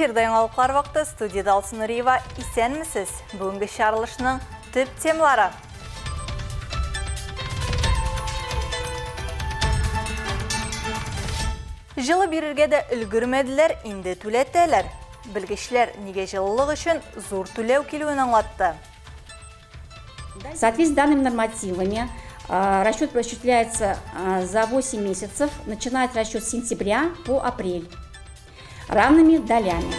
Эфирда яңалыклар вакыты, студияда Алсу Нуриева. Исәнмесез! Бүгенге чыгарылышның төп темалары. Җылы бирергә дә өлгермәделәр, инде түләтәләр. Белгечләр нигә җылылык өчен зур түләү килүен аңлатты. В соответствии с данными нормативами расчет осуществляется за 8 месяцев, начинает расчет с сентября по апрель равными долями.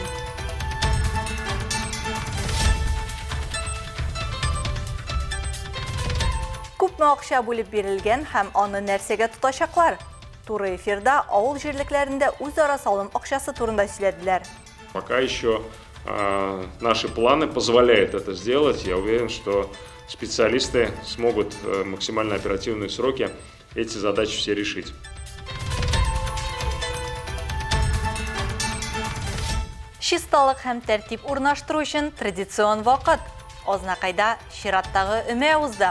Күпме акча бүлеп бирелгән һәм аны нәрсәгә тотачаклар? Туры эфирда авыл җирлекләрендә үзара салым акчасы турында сөйләделәр. Пока еще наши планы позволяют это сделать. Я уверен, что специалисты смогут в максимально оперативные сроки эти задачи все решить. Чисталык һәм тәртип урнаштыру өчен традицион вакыт. Азнакайда чираттагы өмә узды.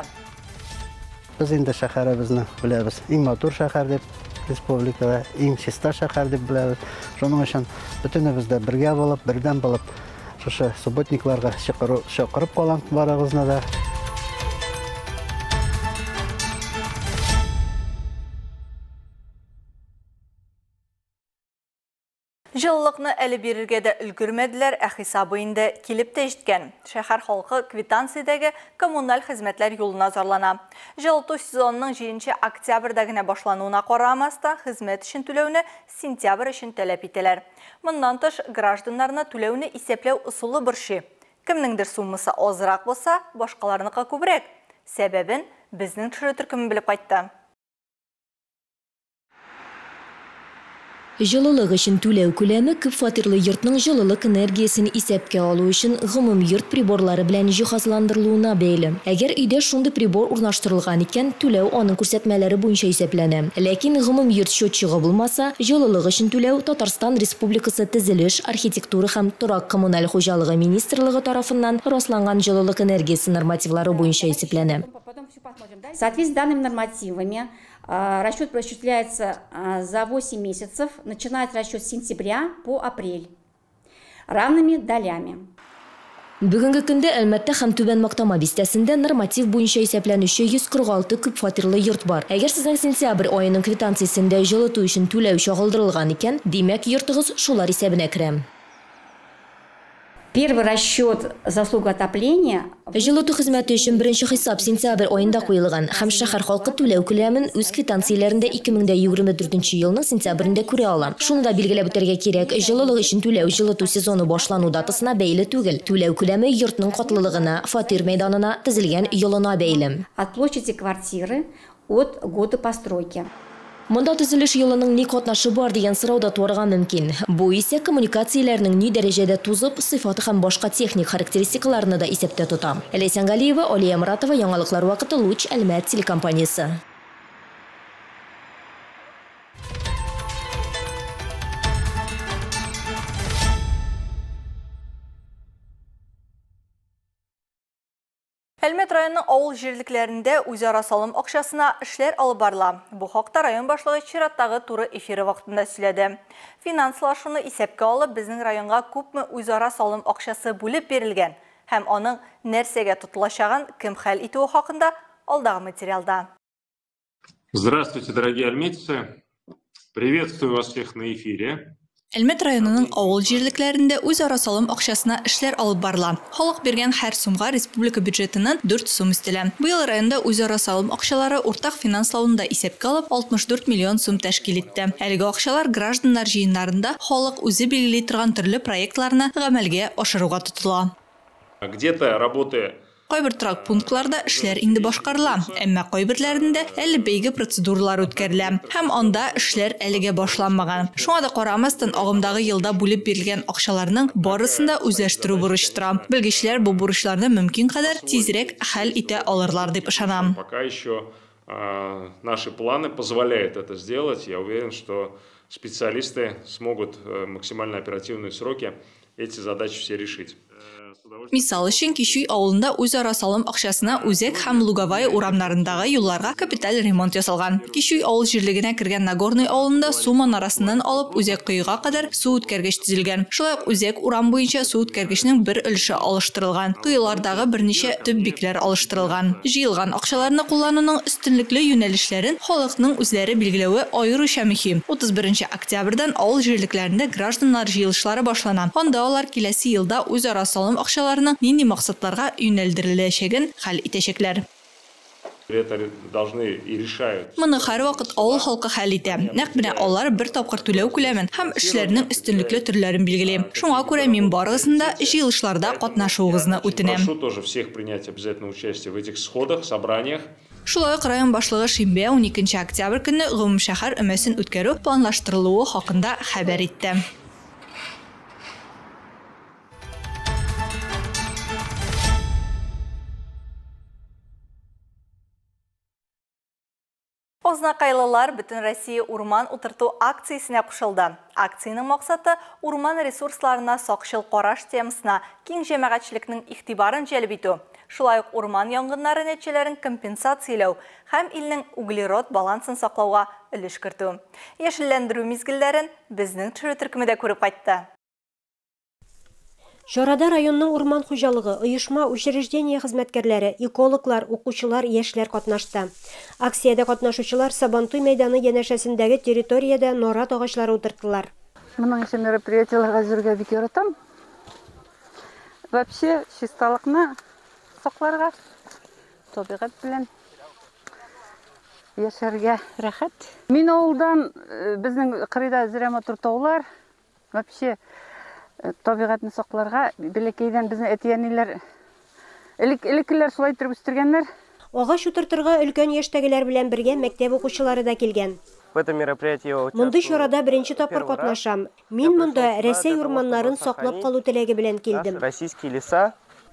Без инде шәһәребезне беләбез. Иң матур шәһәр дип, республикада иң чиста шәһәр дип беләбез. Шуның өчен бөтенебез дә бергә булып, бердәм булып, шушы субботникларга чакырып калам барыгызны да. Җылылыкны әле бирергә дә өлгермәделәр, ә хисабы инде килеп тә җиткән. Шәһәр халкы квитанциядәге коммуналь хезмәтләр юлына зарлана. Җылыту сезонының 7 октябрьдә генә башлануына карамастан, хезмәт өчен түләүне сентябрь өчен таләп итәләр. Моннан тыш, гражданнарны түләүне исәпләү ысулы борчый. Кемнеңдер суммасы азрак булса, башкаларныкы күбрәк. Сәбәбен безнең төшерү төркеме белеп кайтты. Җылылык өчен түләү күләме күп фатирлы йортның җылылык энергиясен исәпкә алу өчен гомум йорт приборлары белән җиһазландырылуына бәйле. Әгәр өйдә шундый прибор урнаштырылган икән, түләү аның күрсәтмәләре буенча исәпләнә. Ләкин гомум йорт счетчигы булмаса, җылылык өчен түләү Татарстан Республикасы Төзелеш, архитектура һәм торак коммуналь хуҗалыгы министрлыгы тарафыннан расланган җылылык энергиясе нормативлары буенча исәпләнә. В соответствии с данными нормативами расчет осуществляется за 8 месяцев, начинает расчет с сентября по апрель равными долями. Бүгенге көндә Әлмәттә һәм Түбән Мактама бистәсендә норматив буенча исәпләнүче 146 күп фатирлы йорт бар. Әгәр сезнең сентябрь аеның квитанциясендә җылыту өчен түләү чагылдырылган икән, димәк, йортыгыз шулар исәбенә керә. Первый расчет за услугу отопления. Җылыту хезмәте өчен беренче хисап сентябрь аенда куелган һәм шәһәр халкы түләү күләмен үз квитанцияләрендә 2024 елның сентябрендә күрә ала. Шуны да билгеләп үтәргә кирәк, җылылык өчен түләү җылыту сезоны башлану датасына бәйле түгел. Түләү күләме йортның катлылыгына, фатир мәйданына, төзелгән елына бәйле. От площади квартиры, от года постройки. Монда төзелеш елының ни катнашы бар дигән сорау да туарга мөмкин. Бу исә коммуникацияләрнең ни дәрәҗәдә тузып, сыйфаты һәм башка техник характеристикаларны да исәптә тота. Ләйсән Галиева, Алия Муратова, яңалыклар вакыты, Луч, Әлмәт телекомпаниясе. Әлмәт районының авыл җирлекләрендә үзара салым акчасына эшләр алып барыла. Бу хакта район башлыгы чираттагы туры эфиры вакытында сөйләде. Финанслашуны исәпкә алып, безнең районга күпме үзара салым акчасы бүлеп бирелгән һәм аның нәрсәгә тотылачагын кем хәл итүе хакында алдагы материалда. Здравствуйте, дорогие альметьевцы. Приветствую вас всех на эфире. Әлмәт районының авыл җирлекләрендә үзара салым акчасына эшләр алып барыла. Халык биргән һәр сумга республика бюджетыннан 4 сум өстәлә. Быел районда үзара салым акчалары уртак финанслауны да исәпкә алып 64 миллион сум тәшкил итте. Әлеге акчалар гражданнар җыеннарында халык үзе билгели торган төрле проектларны гамәлгә ашыруга тотыла. Где-то работы Кайбер торак пунктларда эшләр инде башкарыла, әмма кайберләрендә әле бәйге процедуралар үткәрелә һәм анда эшләр әлегә башланмаган. Шуңа да карамастан, агымдагы елда бүлеп бирелгән акчаларның барысын да үзләштерү бурыч тора. Белгечләр бу бурычларны мөмкин кадәр тизрәк хәл итә алырлар дип ышанам. Пока еще наши планы позволяют это сделать. Я уверен, что специалисты смогут в максимально оперативные сроки эти задачи все решить. Мисал өчен, Кичуй авылында үзара салым акчасына Үзәк һәм Луговая урамнарындагы юлларга капиталь ремонт ясалган. Кичуй авыл җирлегенә кергән Нагорный авылында су манарасыннан алып Үзәк коега кадәр су үткәргеч төзелгән. Шулай ук Үзәк урам буенча су үткәргечнең бер өлеше алыштырылган. Коелардагы берничә төп бикләр алыштырылган. Җыелган акчаларны куллануның өстенлекле юнәлешләрен халыкның үзләре билгеләве аеруча мөһим. 31 октябрьдән авыл җирлекләрендә гражданнар җыелышлары башлана. Анда алар киләсе елда үзара салым акчаларының нинди максатларга юнәлдереләчәген хәл итәчәкләр. Моны һәрвакыт авыл халкы хәл итә. Нәкъ менә алар бер тапкыр түләү күләмен һәм эшләрнең өстенлекле төрләрен билгели. Шуңа күрә мин барыгызны да җыелышларда катнашуыгызны үтенәм. Шулай ук район башлыгы шимбә 12 октябрь көнне гомумшәһәр өмәсен үткәрү планлаштырылуы хакында хәбәр итте. Азнакайлылар Бөтенроссия урман утырту акциясенә кушылды. Акциянең максаты урман ресурсларына сакчыл караш темасына киң җәмәгатьчелекнең игътибарын җәлеп итү, шулай ук урман янгыннары нәтиҗәләрен компенсацияләү һәм илнең углерод балансын саклауга өлеш кертү. Яшелләндерү мизгелләрен безнең төшерү төркеме дә күреп кайтты. Чарада районның урман хуҗалыгы, оешма, учреждение хезмәткәрләре, экологлар, укучылар, яшьләр катнашты. Акциядә катнашучылар Сабантуй мәйданы янәшәсендәге территориядә нарат агачлары утырттылар. Моның өчен мероприятиеләргә йөрергә бик яратам. Вообще чисталыкны сакларга, табигать белән яшәргә рәхәт. Мин авылдан, безнең кырыйда зирә матур таулар, вообще табигатьне сакларга бәләкәйдән безнең әти-әниләр элеккеләр шулай итеп үстергәннәр. Агач утыртырга өлкән яшьтәгеләр белән бергә мәктәп укучылары да килгән. Мондый чарада беренче тапкыр катнашам. Мин монда Рәсәй урманнарын саклап калу теләге белән килдем.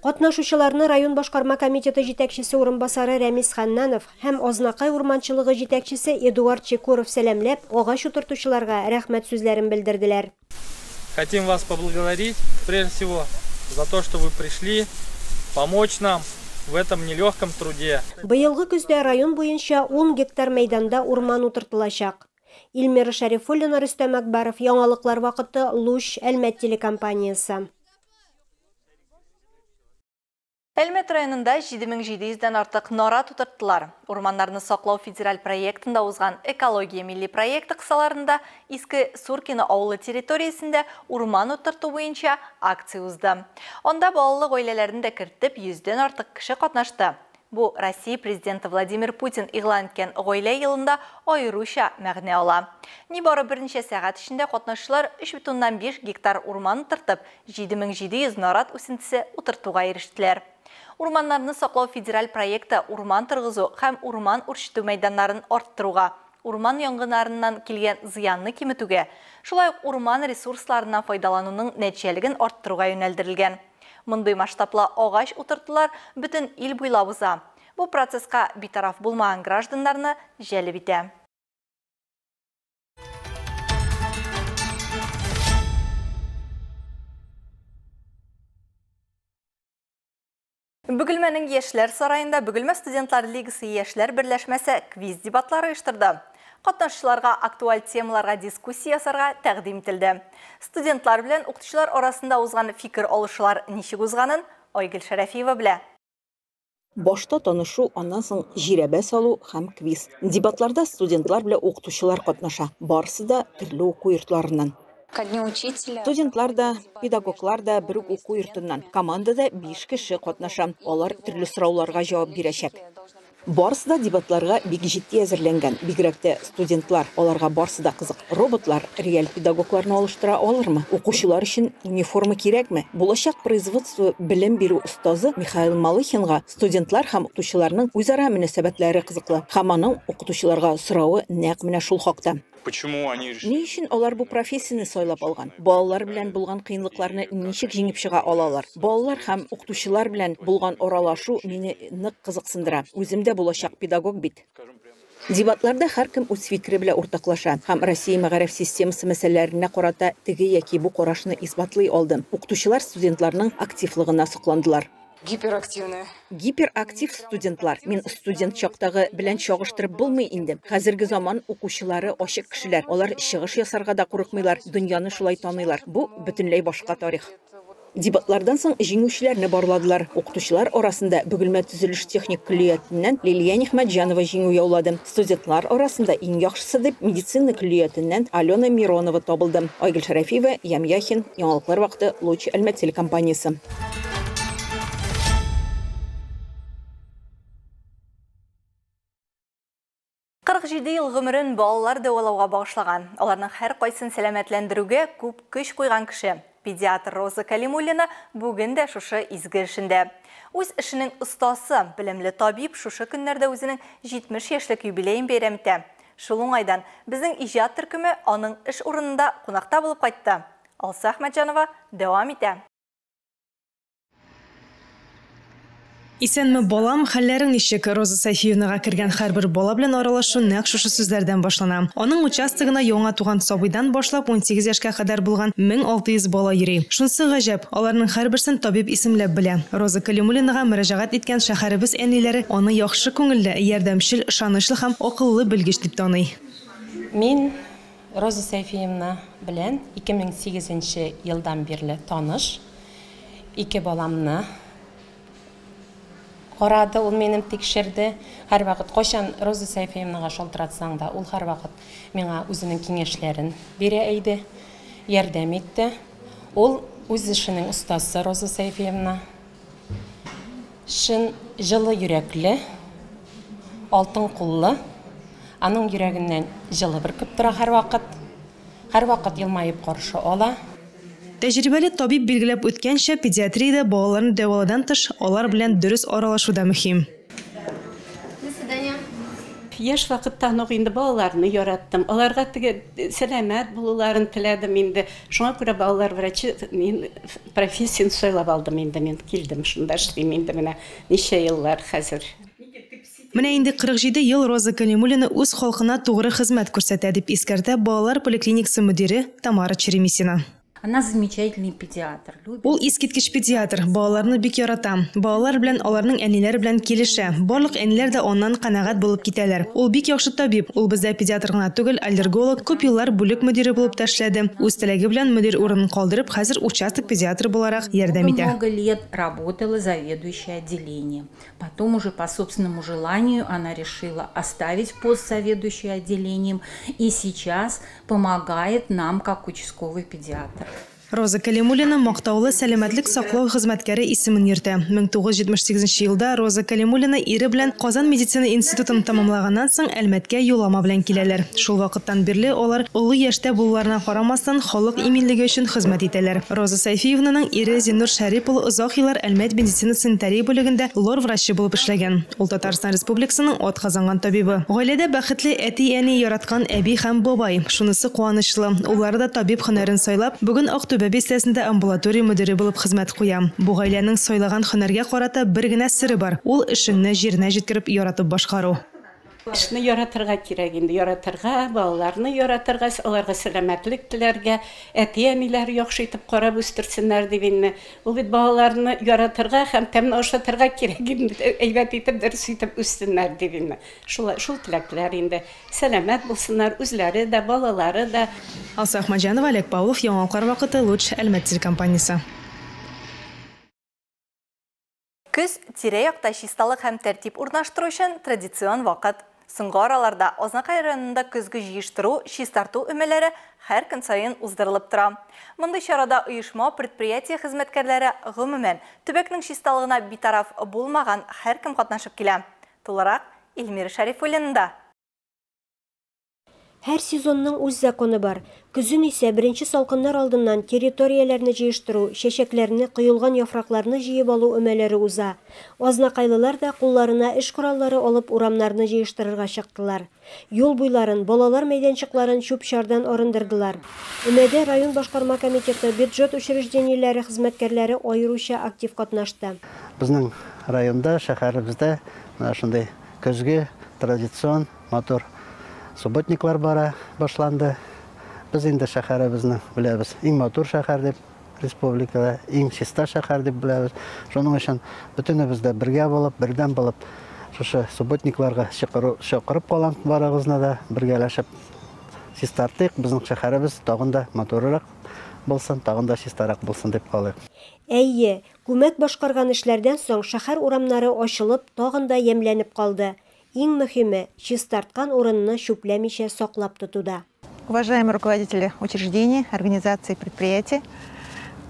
Катнашучыларны район башкарма комитеты җитәкчесе урынбасары Рәмис Ханнанов һәм Азнакай урманчылыгы җитәкчесе Эдуард Чекуров сәламләп, агач утыртучыларга рәхмәт сүзләрен белдерделәр. Хотим вас поблагодарить, прежде всего, за то, что вы пришли помочь нам в этом нелегком труде. Быелгы көздә район буенча 10 гектар мәйданда урман утыртылачак. Эльмира Шәрифуллина, Рөстәм Акбаров, Яңалыклар вакыты, Луч, Әлмәт телекомпаниясе. Әлмәт районында 7700-дән артык нарат утырттылар. Урманнарны саклау федераль проектында узган экология милли проекты кысаларында Иске Суркино авылы территориясендә урман утырту буенча акция узды. Анда балалы гаиләләрен дә кертеп 100-дән артык кеше катнашты. Бу Россия президенты Владимир Путин игълан иткән гаилә елында аеруча мәгънә ала. Нибары берничә сәгать эчендә катнашучылар 3,5 гектар урман утыртып, 7700 нарат үсентесе утыртуга ирештеләр. Урманнарны саклау федераль проекты урман торгызу һәм урман үрчетү мәйданнарын арттыруга, урман янгыннарыннан килгән зыянны киметүгә, шулай ук урман ресурсларыннан файдалануның нәтиҗәлеген арттыруга юнәлдерелгән. Мондый масштаблы агач утыртулар бөтен ил буйлап уза. Бу процесска битараф булмаган гражданнарны җәлеп итә. Бөгелмәнең Яшьләр сараенда Бөгелмә студентлар лигасы Яшьләр берләшмәсе квиз дебатлары оештырды. Катнашучыларга актуаль темаларга дискуссия ясарга тәкъдим ителде. Студентлар белән укытучылар арасында узган фикер алышулар ничек узганын Айгөл Шәрәфиева белә. Башта танышу, аннан соң жирәбә салу һәм квиз. Дебатларда студентлар белән укытучылар катнаша. Барысы да төрле уку йортларыннан. Студентлар да, педагоглар да бер үк уку йортыннан. Командада 5 кеше катнаша. Алар төрле сорауларга җавап бирәчәк. Барысы да дебатларга бик җитди әзерләнгән. Бигрәк тә студентлар. Аларга барысы да кызык. Роботлар реаль педагогларны алыштыра алырмы? Укучылар өчен униформа кирәкме? Булачак производство белем бирү остазы Михаил Малыхинга студентлар һәм укытучыларның үзара мөнәсәбәтләре кызыклы. Һәм аның укытучыларга соравы нәкъ менә шул хакта. Ни өчен алар бу профессияне сайлап алган? Балалар белән булган кыенлыкларны ничек җиңеп чыга алалар? Балалар һәм укытучылар белән булган аралашу мине нык кызыксындыра. Үзем дә булачак педагог бит. Дебатларда һәркем үз фикере белән уртаклаша һәм Россия мәгариф системасы мәсьәләләренә карата теге яки бу карашны исбатлый алды. Укытучылар студентларның активлыгына сокландылар. Гиперактивные. Гиперактив студентлар. Мин студент чактагы белән чагыштырып булмый инде. Хәзерге заман укучылары ачык кешеләр. Алар чыгыш ясарга да курыкмыйлар, дөньяны шулай таныйлар. Бу бөтенләй башка тарих. Дебатлардан соң җиңүчеләрне барладылар. Укытучылар арасында Бөгелмә төзелеш техник көллиятеннән Лилия Нихмәтҗанова җиңү яулады. Студентлар арасында иң яхшысы дип медицина көллиятеннән Алена Миронова табылды. Айгөл Шәрәфиева, Ям Яхин, Яңалыклар вакыты, Луч Әлмәт телекомпаниясе. Ел гомерен балалар дәвалауга багышлаган. Аларның һәр кайсын сәламәтләндерүгә күп көч куйган кеше. Педиатр Роза Калимуллина бүген дә шушы изге эшендә. Үз эшенең остасы, белемле табиб шушы көннәрдә үзенең 70 яшьлек юбилеен бәйрәм итә. Шул уңайдан безнең иҗат төркеме аның эш урынында кунакта булып кайтты. Алсу Әхмәтҗанова дәвам итә. Исәнме, балам, хәлләрең ничек? Роза Сайфиевнага кергән һәрбер бала белән аралашу нәкъ шушы сүзләрдән башлана. Аның участогына яңа туган сабыйдан башлап 18 яшькә кадәр булган 1600 бала йөри. Шунсы гаҗәп, аларның һәрберсен табиб исемләп белә. Роза Калимуллинага мөрәҗәгать иткән шәһәребез әниләре аны яхшы күңелле, ярдәмчел, ышанычлы һәм акыллы белгеч дип таный. Мин Роза Сайфиевна белән 2008 елдан бирле таныш. Ике баламны карады, ул минем тикшерде. Һәрвакыт кайчан Роза Сайфиевнага шалтыратсаң да, ул һәрвакыт миңа үзенең киңәшләрен бирә иде, ярдәм итте. Ул үз эшенең остасы Роза Сайфиевна. Чын җылы йөрәкле, алтын куллы. Аның йөрәгеннән җылы бөркеп тора һәрвакыт. Һәрвакыт елмаеп каршы ала. Тәҗрибәле табиб билгеләп үткәнчә, педиатриядә балаларны дәвалаудан тыш, алар белән дөрес аралашу да мөһим. До свидания. Яшь вакыттан ук инде балаларны яраттым. Аларга теге сәламәт булуларын теләдем инде. Шуңа күрә балалар врачы мин профессияне сайлап алдым инде. Мин килдем, шунда эшлим инде менә ничә еллар хәзер. Менә инде 47 ел Роза Калимуллина үз халкына тугры хезмәт күрсәтә, дип искәртә балалар поликлиникасы мөдире Тамара Черемисина. Она замечательный педиатр. Ул искиткеч педиатр, балаларны бик ярата. Балалар белән аларның әниләре белән килешә. Барлык әниләр дә аннан канәгать булып китәләр. Ул бик яхшы табиб. Ул бездә педиатр гына түгел, аллерголог, күп еллар бүлек мөдире булып та эшләде. Үз теләге белән мөдир урынын калдырып, хәзер участок педиатры буларак ярдәм итә. Много лет работала заведующей отделением. Потом уже по собственному желанию она решила оставить пост заведующей отделением и сейчас помогает нам как участковый педиатр. Роза Калимуллина мактаулы сәламәтлек саклау хезмәткәре исемен йөртә. 1978 елда Роза Калимуллина ире белән Казан медицина институтын тәмамлаганнан соң Әлмәткә юллама белән киләләр. Шул вакыттан бирле алар олы яшьтә булуларына карамастан халык иминлеге өчен хезмәт итәләр. Роза Сайфиевнаның ире Зиннур Шәрипов озак еллар Әлмәт медицина санитария бүлегендә лор врачы булып эшләгән. Ул Татарстан Республикасының атказанган табибы. Гаиләдә бәхетле әти-әни яраткан әби һәм бабай. Шунысы куанычлы. Улары да табиб һөнәрен сайлап, бүген Актүбә бистәсендә амбулатория мөдире булып хезмәт куя. Бу гаиләнең сайлаган һөнәргә карата бер генә сере бар. Ул эшеңне җиренә җиткереп яратып башкару. Эшне яратырга кирәк инде, яратырга, балаларны яратырга, аларга сәламәтлек теләргә, әти-әниләр яхшы итеп карап үстерсеннәр дип инде. Ул бит балаларны яратырга һәм тәмле ашатырга кирәк инде, әйбәт итеп, дөрес итеп үссеннәр дип инде. Шул теләкләр инде. Сәламәт булсыннар үзләре дә, балалары да. Алсу Әхмәтҗанова, Олег Павлов, Яңалыклар вакыты, Луч, Әлмәт телекомпаниясе. Көз тирә-якта чисталык һәм тәртип урнаштыру өчен традицион вакыт. Соңгы араларда Азнакай районында көзге җыештыру, чистарту өмәләре һәр көн саен уздырылып тора. Мондый чарада оешма, предприятие хезмәткәрләре, гомумән, төбәкнең чисталыгына битараф булмаган һәркем катнашып килә. Тулырак Эльмира Шәрифуллинада. Һәр сезонның үз законы бар. Көзен исә беренче салкыннар алдыннан территорияләрне җыештыру, чәчәкләрне, коелган яфракларны җыеп алу өмәләре уза. Азнакайлылар да кулларына эш кораллары алып урамнарны җыештырырга чыктылар. Юл буйларын, балалар мәйданчыкларын чүп-чардан арындырдылар. Өмәдә район башкарма комитеты, бюджет учреждениеләре хезмәткәрләре аеруча актив катнашты. Безнең районда, шәһәребездә менә шундый көзге традицион матур субботниклар бара башланды. Без инде шәһәребезне беләбез, иң матур шәһәр дип, республикада иң чиста шәһәр дип беләбез. Шуның өчен бөтенебез дә бергә булып, бердәм булып, шушы субботникларга чакырып калам барыгызны да, бергәләшеп чистартыйк, безнең шәһәребез тагын да матуррак булсын, тагын да чистарак булсын дип калыйк. Әйе, күмәк башкарган эшләрдән соң шәһәр урамнары ачылып, тагын да ямьләнеп калды. Иң мөһиме, чистарткан урынны чүпләмичә саклап тотуда. Уважаемые руководители учреждений, организаций, предприятий,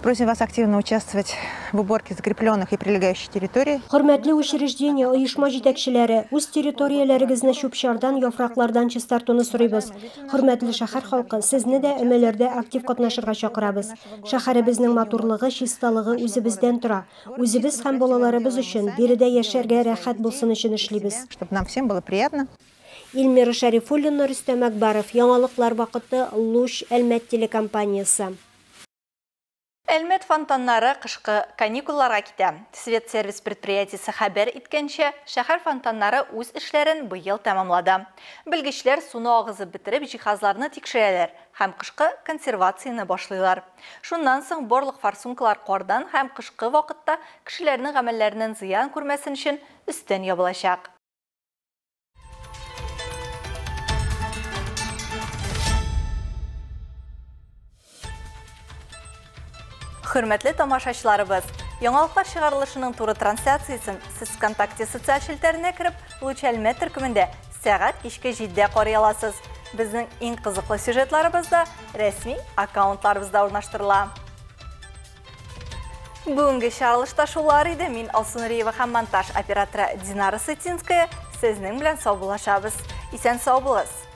просим вас активно участвовать в уборке закрепленных и прилегающих территорий. Хөрмәтле учреждение, оешма җитәкчеләре, үз территорияләрегезне чүп-чардан, яфраклардан чистартуны сорыйбыз. Хөрмәтле шәһәр халкы, сезне дә өмәләрдә актив катнашырга чакырабыз. Шәһәребезнең матурлыгы, чисталыгы үзебездән тора. Үзебез һәм балаларыбыз өчен биредә яшәргә рәхәт булсын өчен эшлибез. Чтобы нам всем было приятно. Эльмира Шарифуллина, Рөстәм Акбаров, Яңалыклар вакыты, Луч, Әлмәт телекомпаниясе. Әлмәт фонтаннары кышкы каникулларга китә. Свет сервис предприятиесе хәбәр иткәнчә, шәһәр фонтаннары үз эшләрен быел тәмамлады. Белгечләр суны агызып бетереп, җиһазларны тикшерәләр һәм кышкы консервацияне башлыйлар. Шуннан соң барлык форсункалар кардан һәм кышкы вакытта кешеләрнең гамәлләреннән зыян күрмәсен өчен өстән ябылачак. Хөрмәтле тамашачыларыбыз, яңалыклар чыгарылышының туры трансляциясен сез ВКонтакте социаль челтәренә кереп, Луч Әлмәт төркемендә сәгать кичке 7-дә карый аласыз. Безнең иң кызыклы сюжетларыбыз да рәсми аккаунтларыбызда урнаштырыла. Бүгенге чыгарылышта шулар иде. Мин Алсу Нуриева һәм монтаж операторы Динара Сытинская сезнең белән саубуллашабыз. Исән сау булыгыз.